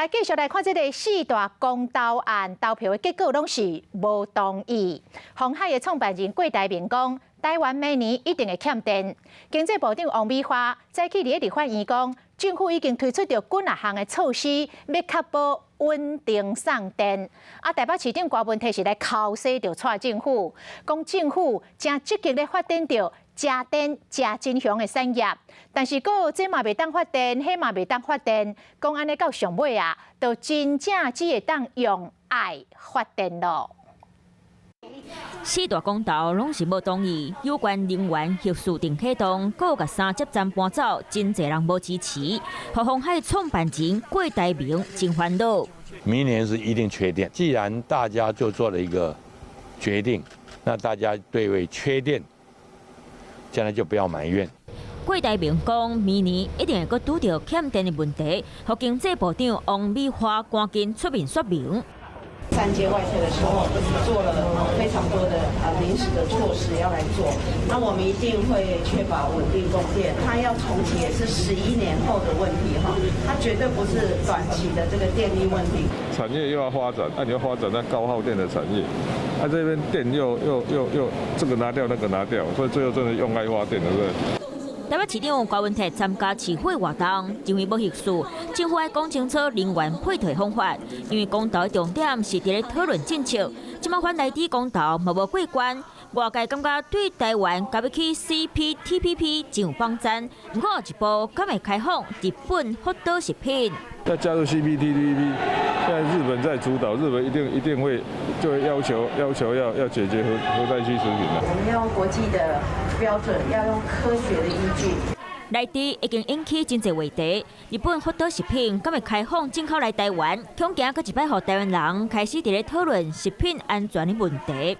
來繼續來看這个四大公投案投票的結果，攏是無同意。鴻海的創辦人郭台銘講，台灣明年一定會欠電。經濟部長王美花早起佇咧立法院講，政府已經推出著幾若項的措施，欲確保穩定送電。啊，台北市長柯文哲是來剾洗著蔡政府，講政府誠積極咧發展著家電、食真雄的產業，但是閣這嘛袂當發電，彼嘛袂當發電，講按呢到上尾啊，就真正只會當用愛發電囉。四大公投攏是無同意，有關能源核四重啟動，閣共三接站搬走，真濟人無支持。予鴻海創辦人郭台銘真煩惱。明年是一定缺電，既然大家就做了一個決定，那大家對於缺電，將來就不要埋怨。郭台銘講，明年一定會閣拄著欠電的問題，予經濟部長王美花趕緊出面說明。三接外推的時候，做了非常多的臨時的措施要來做，那我們一定會確保穩定供電。它要重啟也是11年後的問題哈，它絕對不是短期的這個電力問題。產業又要發展，那你要發展那高耗電的產業，啊這邊電又又又又這個拿掉那個拿掉，所以最後真的用愛發電，對不對？台北市長柯文哲參加市會活動，認為無核四，政府愛講清楚能源配套方法，因為公投的重點是佇咧討論政策，這擺反萊豬公投嘛無過關，外界感覺對台灣加入去 CPTPP 真有幫贊，毋過後一步敢會開放日本福島食品？要加入 CPTPP，現在日本在主導，日本一定一定會就會要求要求要要解決核災區食品啦。我們要用國際的標準，要用科學的依據。萊豬已經引起真濟話題，日本福島食品敢會開放進口來台灣？恐驚閣一擺予台灣人開始佇咧討論食品安全的問題。